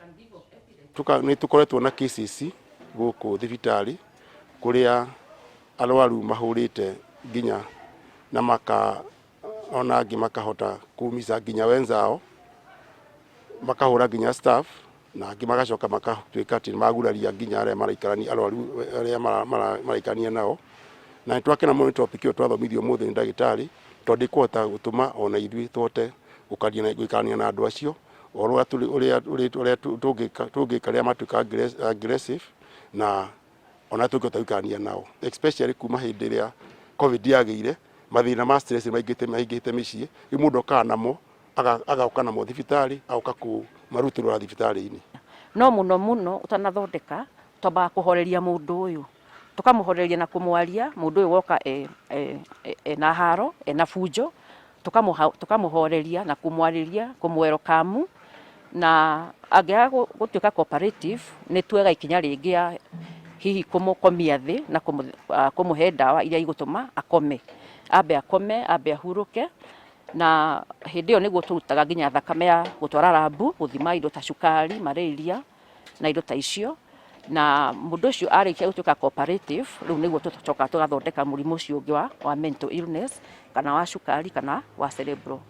Nĩ tũkoretwo na cases gũkũ thibitarĩ kũrĩa arwaru mahũrĩte nginya na maka ona angĩ makahota kuumiza nginya wenzao, makahũra nginya staff, na angĩ magacoka makatuĩka atĩ maguraria nginya arĩa maraikarania, arwaru arĩa maraikarania nao. Na nĩ twakena mũno nĩ topic ĩyo twathomithio ũmũthĩ nĩ ndagĩtarĩ, tondũ ĩkũhota gũtũma ona ithuĩ tũhote gũikarania na andũ acio o ũrĩa tũngĩka rĩrĩa matuĩka aggressive, na ona tũngĩhota gũikarania nao, especially kuma hĩndĩ ĩrĩa COVID yagĩire. Mathĩna ma stress nĩ maingĩhĩte mĩciĩ. Rĩu mũndũ okaga namo, agoka namo thibitarĩ, agoka kũmarutũrũra thibitarĩ-inĩ. No mũno mũno ũtanathondeka, twambaga kũhoreria mũndũ ũyũ, tũkamũhoreria na kũmwaria. Mũndũ ũyũ woka ena haro, ena bunjo, tũkamũhoreria na kũmwarĩria, kũmwelcome, na angĩaga gũtuĩka cooperative, nĩ tuoyaga ikinya rĩngĩ ya hihi kũmũkomia thĩ na kũmũhe ndawa iria igũtũma akome, ambe akome, ambe ahurũke. Na hĩndĩ ĩyo nĩguo tũrutaga nginya thakame ya gũtwara lab gũthima indo ta cukari, malaria na indo ta icio. Na mũndũ ũcio arĩkia gũtuĩka cooperative, rĩu nĩguo tũcokaga tũgathondeka mũrimũ ũcio ũngĩ wa mental illness, kana wa cukari, kana wa cerebral.